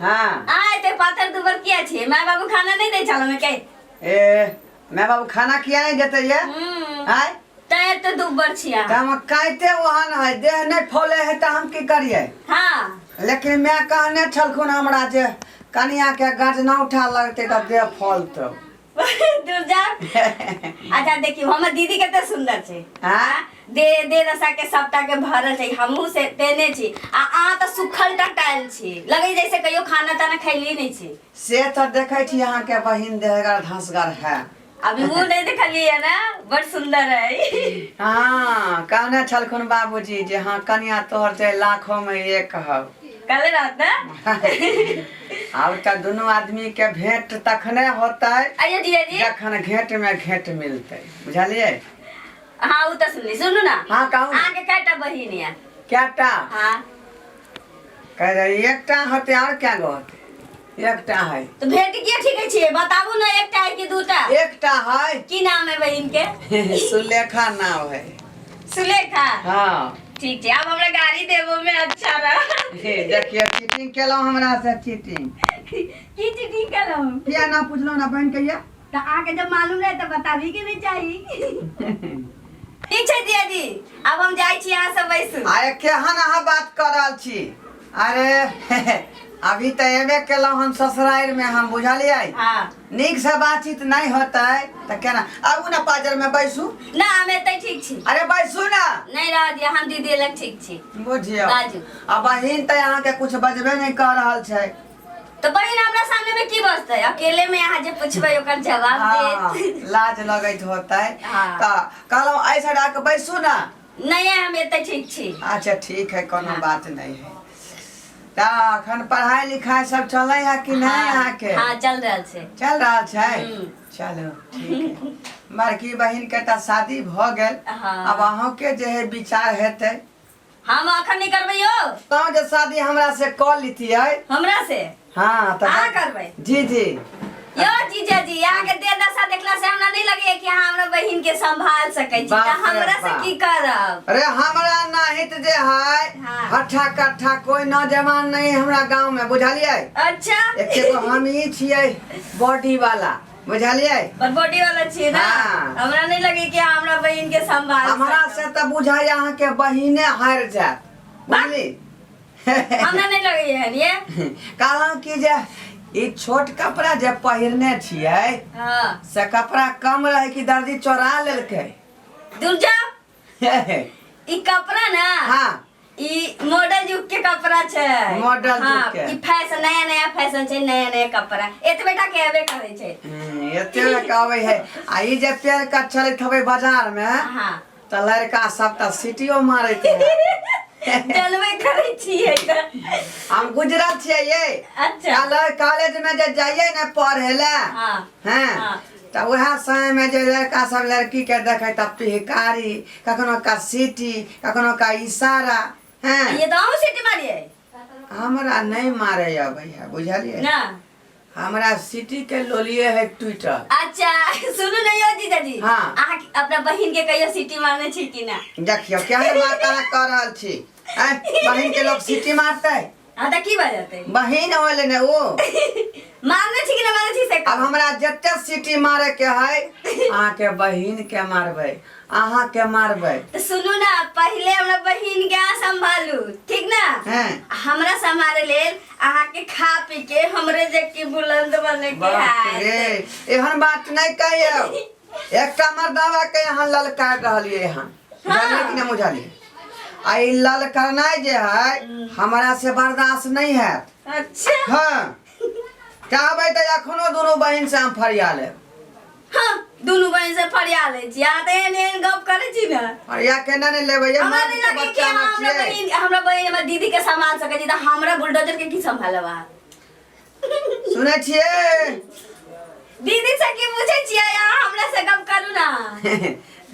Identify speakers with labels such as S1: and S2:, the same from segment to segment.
S1: हाँ
S2: अहाँ एते पातर दुबर किया छियै माय बाबू खाना नहि दै छल के
S1: ए माय बाबू खाना किया नहीं देते ये आय
S2: तैं एते दुबर छियै
S1: तऽ हम काइते ओहन है देह नहीं फौले है तऽ हम की करिए
S2: हाँ
S1: लेकिन माय कहने छलखुन हमरा जे कनिया के गजना उठा लगते तऽ देह फौलतौ
S2: दूर जा अच्छा देखियौ हमर दीदी कते सुंदर छै
S1: हाँ
S2: दे दे दशा के सबटा के भरल छै हमहूँ से तेने छी आ अहाँ तऽ सुखल टटायल छी लगै जैसे कहियो खाना ताना खैली नहीं छी
S1: से तऽ देखै छी अहाँके बहिन देहगर धसगर है
S2: अभी मुँह नहीं देखलियै ना बड़ सुंदर है
S1: हाँ कहने छलखुन बाबूजी जे हाँ कनिया तोहर जे लाखों में एक हौ
S2: कहले रहत ना
S1: आब तऽ दुनू आदमी के भेंट तखने होतै
S2: आइए जीजाजी
S1: जखन घेंट में घेंट मिलतै बुझलियै
S2: हाँ उ तऽ सुनली सुनू ना
S1: हाँ कहू ना।
S2: अहाँके कएटा बहिन यऽ
S1: कएटा
S2: हाँ
S1: कह रही एकटा होतै और क्या गो होतै एकटा है
S2: तो भेट किया ठीक छियै बताबू ना एकटा है कि दूटा
S1: एकटा है
S2: की नाम है बहिन के
S1: सुलेखा नाम है
S2: सुलेखा
S1: हाँ
S2: ठीक छै आब हमरा गाड़ी देबो में अच्छा रह
S1: हे, देखियौ चीटिंग केलहुँ हमरा से चीटिंग
S2: की चीटिंग केलहुँ
S1: किया ना पुछलहुँ ना बहिन के ये
S2: तऽ अहाँके जब मालूम रहे तऽ बताबी के भी चाही ठीक छै जिया जी आब हम जाइ छी अहाँ सब बैसू
S1: अरे केहन अहाँ बात कऽ रहल छी अरे अभी तऽ एबे केलहुँ हन ससुरारि में हम बुझलियै
S2: हाँ
S1: नीक से बातचीत नहीं होतै तऽ केना आबू ना पाजर में बैसू
S2: ना हम एतै ठीक छी
S1: अरे बैसू ना
S2: नहीं रह दिया हम दीदी लग ठीक छी
S1: बुझियौ
S2: बाजू।
S1: आ बहिन तऽ अहाँके कुछ बजबे नहि कऽ रहल छै
S2: तो बहिन हमरा सामने में की बजतै अकेले में अहाँ जे पूछबै ओकर जवाब
S1: हाँ,
S2: देत
S1: लाज लगैत होतै
S2: हाँ।
S1: तऽ कहलहुँ एहि साइड आके बैसू ना
S2: नहीं हम एतै ठीक छी
S1: अच्छा ठीक है कोनो
S2: हाँ।
S1: बात नहीं है तऽ अखन पढ़ाई लिखाई सब चलै है कि नहीं
S2: हाँ,
S1: अहाँके
S2: हाँ चल रहल छै
S1: चल रहल छै
S2: हम्म।
S1: चलो ठीक है बड़की बहिन के तऽ शादी भऽ गेल
S2: हाँ।
S1: आब अहूँके जे है विचार हेतै
S2: हम अखन नहीं करबै यौ
S1: तों जे शादी हमरा से कऽ लितियै
S2: हमरा से
S1: हाँ तऽ
S2: अहाँ करबै
S1: जी जी
S2: यौ जीजाजी अहाँके देह दशा देखला से हमरा नहीं लगैया कि अहाँ हमरा बहिन के संभाल सकै छी
S1: बाप
S2: तऽ
S1: रे
S2: हमरा से
S1: बाप।
S2: की करब
S1: अरे हमरा नाहित जे है
S2: हाँ।
S1: हट्ठा कट्ठा कोई नौजवान नहीं हमरा गांव में बुझलियै
S2: अच्छा
S1: एके गो हम ही छियै बॉडी वाला बुझलियै
S2: पर बॉडी वाला छियै ना
S1: हाँ।
S2: हमरा नहीं लगे कि अहाँ हमरा बहिन के संभाल
S1: हमरा
S2: सकब।
S1: से तऽ बुझाइ अहाँके बहिने हारि जायत बुझली
S2: हमरा नहीं लगे है ये
S1: कहलहुँ कि जे ई छोट कपड़ा जे पहिरने छियै
S2: हाँ
S1: से कपड़ा कम रहै कि दर्जी चोरा लेलकै
S2: दूर जाओ ई कपड़ा ना
S1: हाँ
S2: ई मॉडल युग के कपड़ा छै
S1: मॉडल युग
S2: हाँ,
S1: के।
S2: ई फैशन नया नया फैशन छै नया नया कपड़ा एतबे टा के हेबे करै छै
S1: एते ने कहबै है आ ई जे पेड़ का चलैत हबै बाजार में
S2: हाँ
S1: तऽ लड़का सब तऽ सीटियो मारैत है
S2: जनबे करै छियै तऽ
S1: हम गुजरल छियै ये
S2: अच्छा
S1: कॉलेज कॉलेज में जे जाइए ने पढ़े ले
S2: हाँ
S1: हैं
S2: हाँ।
S1: तऽ उएह समय में जे लड़का सब लड़की के देखे तऽ पिहकारी कखनो का सीटी कखनो का इशारा हैं
S2: ये तऽ अहूँ सीटी मारियै
S1: हमरा नहीं मारे अबै है बुझलियै
S2: ना
S1: हमरा सिटी के लोलिए है ट्विटर
S2: अच्छा सुनू ने यौ जीजाजी
S1: हाँ।
S2: अहाँ अपना बहिन के कहियो सीटी मारने छी कि ना
S1: देखियौ केहन बात अहाँ कऽ रहल छी आँय बहिन के लोग सिटी मारतै
S2: हाँ तऽ की बजतै
S1: बहिन होले ने ओ
S2: मारने छी कि ना मारने छी से
S1: अब हमरा जते सिटी मारे के है अहाँ के बहिन के मारबै अहाँ के मारबै
S2: तऽ सुनू ना पहिले हमरा बहिन के अहाँ संभालू ठीक ना
S1: हैं
S2: हमरा संभाले लेल अहाँ के खा पी के हमरे जे की बुलंद बने के
S1: बाप
S2: है
S1: रे एहन बात नहीं कहियौ एकटा मर्दावा के यहाँ ललकार रहलियै हन बुझलियै कि नहि बुझलियै आ ई ललकारनाइ जे है हमरा से बर्दाश्त नहीं हैत
S2: अच्छा
S1: हाँ चाहबै तऽ एखनो दुनू बहिन से हम फरिया लेब
S2: हाँ दुनू बहिन से फरिया लै छी अहाँ तऽ एहन एहन गप करै छी ने
S1: फरिया केना नहि लेबै ये
S2: हमरा
S1: मर्द
S2: नहि
S1: के
S2: लगे कि
S1: बच्चा
S2: अहाँ
S1: ने
S2: हमरा
S1: छियै
S2: बहिन हमरा बहिन हमर दीदी के संभाल सकै छी तऽ हमरा बुलडोजर के की संभालब अहाँ
S1: सुनै छियै
S2: दीदी से की पूछै छियै अहाँ हमरा से गप करू ना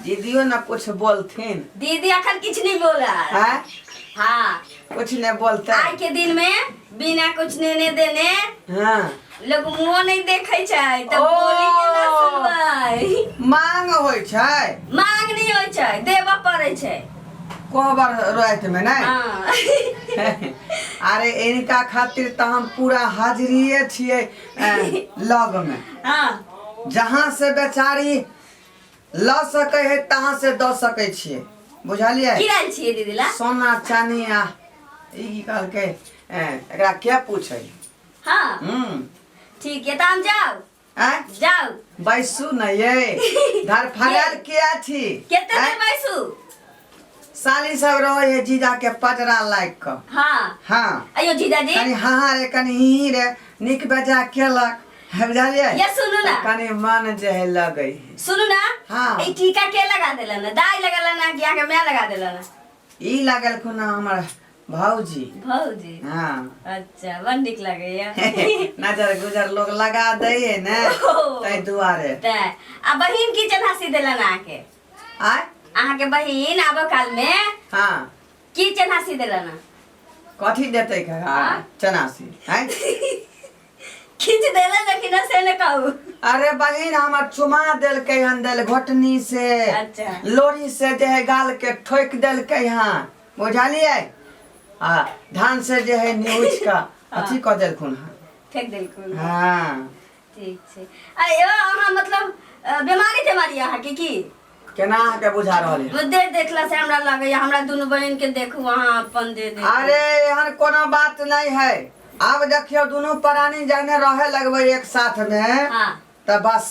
S1: दीदियो ने कुछ बोलथिन
S2: दीदी अखन किछु नहीं बोला
S1: हैं
S2: हाँ
S1: कुछ नहीं बोलते
S2: आइ के दिन में बिना कुछ लेने देने
S1: हाँ
S2: लोग मुंह नहीं देखे छै तऽ
S1: ओ।
S2: बोली केना सुनबै
S1: मांग होइ छै
S2: मांग नहीं होइ छै देबऽ पड़ै छै
S1: कोहबर राति में नहीं
S2: हाँ।
S1: अरे इनका खातिर तऽ हम पूरा हाजिरिए छियै लग में।
S2: हाँ।
S1: जहाँ से बेचारी लऽ सकै है तहाँ से दऽ सकै छियै, बुझलियै?
S2: की रहल छियै दीदी ला?
S1: सोना चानी आ ई की कहलकै, एकरा के पूछै?
S2: हाँ। ठीक है, तऽ हम जाउ।
S1: आँय?
S2: जाउ।
S1: बैसू ने ये, धरफड़ायल किया छी?
S2: कते देर
S1: आँय?
S2: बैसू?
S1: साली सब रहे है जीजा के पजरा लाग कऽ।
S2: हाँ।
S1: हाँ।
S2: अयो जीजाजी।
S1: कनी हाँ हाँ रे, कनी ही ही रे, नीक बेजा केलक है, बुझलियै?
S2: ये सुनू ना।
S1: कनी मन जे है लगै है।
S2: सुनू ना।
S1: हाँ।
S2: ई टीका के लगा देला ना? दाई लगला ना कि अहाँके माय लगा देला ना?
S1: ई लागल खुना हमर भौजी।
S2: भौजी?
S1: हाँ।
S2: अच्छा, बड़ नीक लगैया।
S1: नजर गुजर लोग लगा दै है ने, ताहि दुआरे।
S2: तें आ बहिन की चढ़ासी देला ना अहाँके?
S1: आय?
S2: अहाँके बहिन आबऽ काल में
S1: हाँ।
S2: की चढ़ासी देला ना?
S1: कथी देतै?
S2: हाँ?
S1: चनासी हैं?
S2: खींच देला ना कि ना से ने कहू।
S1: अरे बहिन हमर चुमा देलकै हन देल घोटनी से।
S2: अच्छा।
S1: लोरी से जे है गाल के ठोकि देलकै हन, बुझलियै? आ धान से जे है न्यूज का अथी कऽ देलखुन हन।
S2: फेंक देलखुन।
S1: हाँ।
S2: ठीक छै। अरे अहाँ मतलब बीमारी तेमारी अहाँके की?
S1: केना अहाँके बुझा रहल है?
S2: देह देखला से हमरा लगैया, हमरा दुनू बहिन के देखू अहाँ अपन दे देखू।
S1: अरे एहन कोनो बात नहीं है। आब देखियौ दुनू प्राणी जहने रहे लगबै एक साथ में,
S2: हाँ।
S1: तऽ बस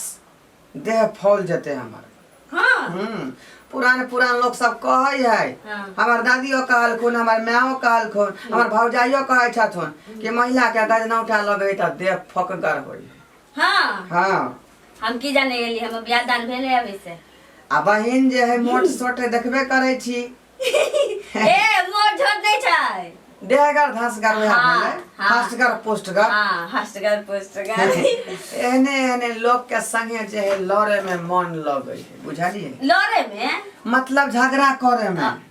S1: देह फौल जेतै हमर।
S2: हाँ।
S1: पुरान पुरान लोग सब कहै है।
S2: हाँ।
S1: हमर दादियो कहलखुन, हमर मायो कहलखुन, हमर भौजाइयो कहै छथुन कि महिला के गजनौटा लगै तऽ देह फकगर होइ है।
S2: हाँ।
S1: हाँ।
S2: हम की जाने गेली, हमर बियाह दान भेले अभी से।
S1: आ बहिन जे है मोट सोट देखबे करै छी।
S2: ए मोट झोट नहीं छै।
S1: देहगर धसगर वएह
S2: हाँ,
S1: भेलै।
S2: हाँ।
S1: हसगर पुष्टगर।
S2: हाँ, हसगर पुष्टगर।
S1: एहने एहने लोग के संगे जे है लड़े में मन लगै है, बुझलियै?
S2: लड़े में?
S1: मतलब झगड़ा करे में।
S2: हाँ।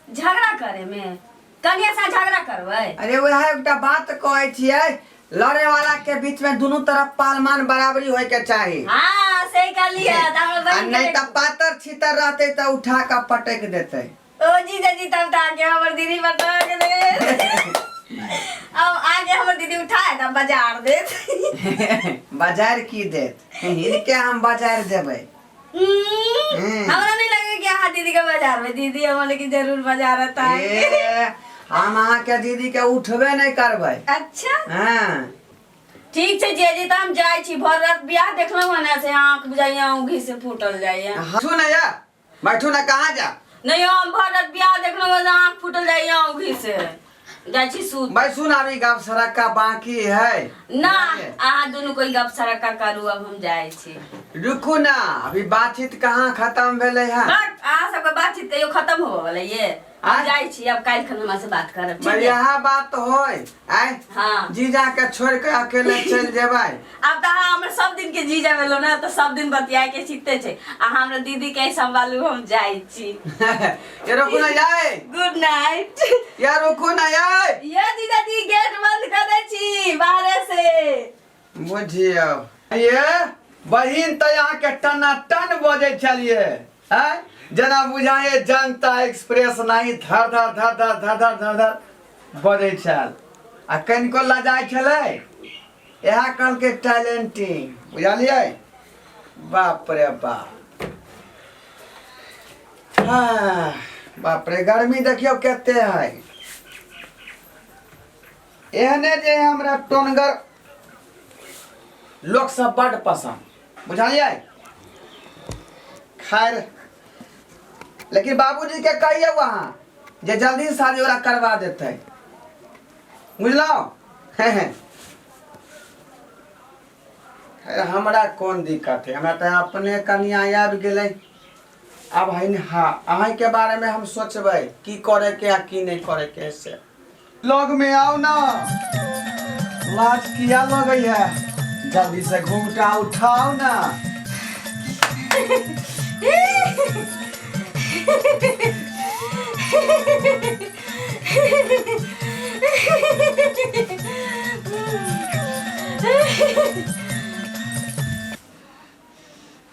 S2: झगड़ा करे में? कनिया सा झगड़ा करबै?
S1: अरे वएह एकटा बात कहै छियै, लड़े वाला के बीच में दुनू तरफ पालमान बराबरी होय के चाही।
S2: हाँ, सही कहलियै, तऽ हमर
S1: आ
S2: बहिन के
S1: नहीं तऽ
S2: देखू।
S1: पातर छितर रहतै तऽ उठा कऽ पटक देतै।
S2: ओ जीजा जी, तब तऽ आगे हमर दीदी बता के दे, अब आगे हमर दीदी उठाए तब बाजार देत।
S1: बाजार की देत? हिनके हम बाजार देबै।
S2: हमरा नहीं लगे कि अहाँ दीदी के बाजार में, दीदी हमर लेकिन जरूर बाजार आता है।
S1: ए, हम अहाँके दीदी के उठबे नहीं करबै।
S2: अच्छा।
S1: हाँ।
S2: ठीक छै जीजाजी, तऽ हम जाइ छी। भर रात बियाह देखलहुँ हन से आँख बुझाइया औंघी से फूटल जाइया।
S1: बैठू ना यार, बैठू ना, कहाँ जा?
S2: नहीं, हम भर रात बियाह देखलहुँ हन, आँख फूटल जाइया औंघी से, जाइ छी सुत।
S1: बैसू ना, अभी गप सड़क्का बाकी है।
S2: ना, अहाँ दुनू कोई गप सड़क्का करू, अब हम जाइ छी।
S1: रुकू ना, अभी बातचीत कहाँ खत्म भेलै है।
S2: बट अहाँ सबके बातचीत कहियो खत्म होबऽ वाला ये? हम
S1: आँय?
S2: जाइ छी अब, काल्हि खन हमरा से बात करब, ठीक है?
S1: यह बात होय आय?
S2: हाँ।
S1: जीजा के छोड़ के अकेले चल जेबै?
S2: अब तऽ अहाँ हमर सब दिन के जीजा भेलो ना, तऽ सब दिन बतियाए के सीखते छै। अहाँ हमरा दीदी के संभालू, हम जाइ छी।
S1: ये रुकू ना जाए।
S2: Good night.
S1: या रुकू ना जाए।
S2: ये जीजा जी, गेट बंद कर दै छी बाहरे से।
S1: बुझियौ ये बहिन, तऽ अहाँके टना टन बजै छलियै आँय, जेना बुझाइए जनता एक्सप्रेस नहीं धर धर धर धर धर धर धर धर बजै छल आ कनिको लजाइ छलै। इएह कहलकै टैलेंटिंग, बुझलियै? बाप रे बाप, हाँ, बाप रे, गर्मी देखियौ कते है। एहने जे हमरा टोनगर लोक सब बड्ड पसंद, बुझलियै? खैर, लेकिन बाबूजी के कहियौ अहाँ जे जल्दी शादी ओकरा करवा देतै, बुझलहुँ? खैर, हमरा कोन दिक्कत है, हमरा तऽ अपने कनिया आबि गेलै। आब है हाँ, अहीँके बारेमे हम सोचबै की करैके आ की नहि करैके है। से लग में आओ ना, लाज किया लगै है? जल्दी से घूमटा उठाओ ना।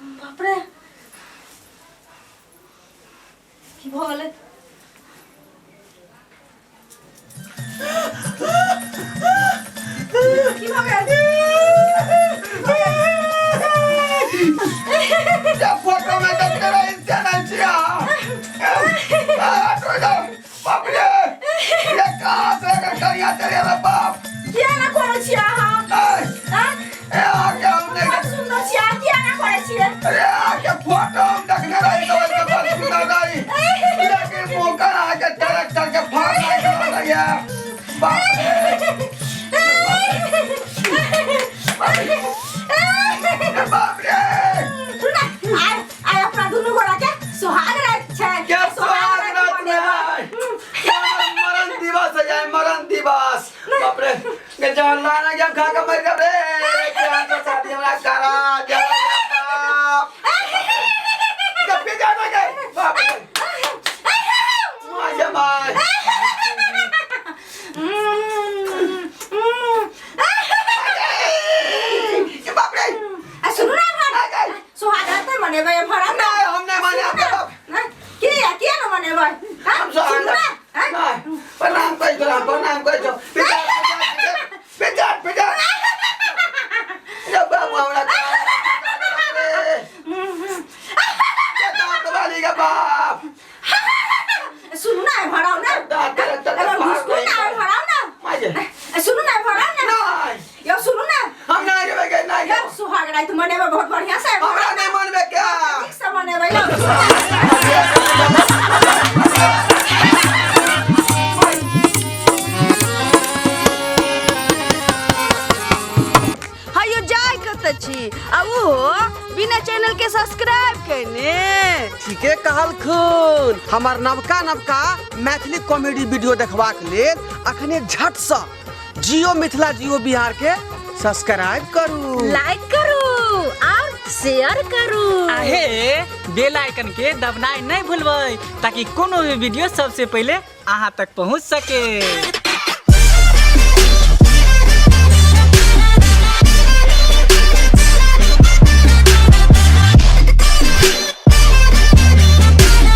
S2: बाप रे, की भऽ गेलै? की भऽ गेल?
S1: जब फोटो में देखते रही से नहीं छिया बाप रे ये कहाँ से अगर करिया तेरे रे बाप
S2: किया ना करै छियै अहाँ?
S1: ए
S2: आँय?
S1: ए आके हमने
S2: बड़ सुन्दर छियै अहाँ, किया ना करै छियै?
S1: अरे आके फोटो हम देखने रही तो ओइके बड़ सुंदर रही लेकिन मौका आके ट्रैक्टर के फाड़ रही है बाप रे बाप रे
S2: सुन ने, आइ आइ अपना दुनू गोरा के सोहाग राति छै।
S1: क्या
S2: सोहाग
S1: सुहाग
S2: राति
S1: रात में
S2: मनेबै।
S1: आए क्या मरण दिवस है जाए मरण दिवस बाप रे के जान लाना क्या खा के मर गए रे क्या तो शादी हमरा करा जा बाप कब जाना गए बाप रे मां जमाई ये बाप रे
S2: आ सुनू ने एम्हर।
S1: आ गए।
S2: सोहाग राति नहि मनेबै एम्हर आउ ने।
S1: नहीं हम नहीं माने आपके बाप
S2: नहि, किया किया न मनेबै? हाँ?
S1: हम सुहाग
S2: सुनू ने, हाँ?
S1: नहीं प्रणाम करै छौ प्रणाम करै छौ पिता पिता पिता ये बाबू हमरा ये दांत वाली का बाप
S2: सुनू ने एम्हर आउ ने।
S1: दांत ट्रैक्टर के
S2: एम्हर
S1: फाड़
S2: घुसकू ने, एम्हर आउ ने।
S1: माजे
S2: आ सुनू ने एम्हर आउ ने।
S1: नहीं
S2: यौ सुनू ने।
S1: हम नहीं जेबै के नहीं
S2: यौ सुहाग राति मनेबै बहुत बढ़िया से।
S1: हमरा नहीं मनबे क्या
S2: ठीक से मनेबै यौ सुनू ने।
S3: हयो जाय कतऽ छी आ ओहो बिना चैनल के सब्सक्राइब केने?
S1: ठीके कहलखुन। हमर नवका नवका मैथिली कॉमेडी वीडियो देखबाक लेल अखने झटसँ जियो मिथिला जियो बिहार के सब्सक्राइब करू,
S4: लाइक करू और शेयर करू।
S5: आहे बेल आइकन के दबनाइ नहीं भूलबै ताकि कोनो भी वीडियो सबसे पहले अहाँ तक पहुँच सके।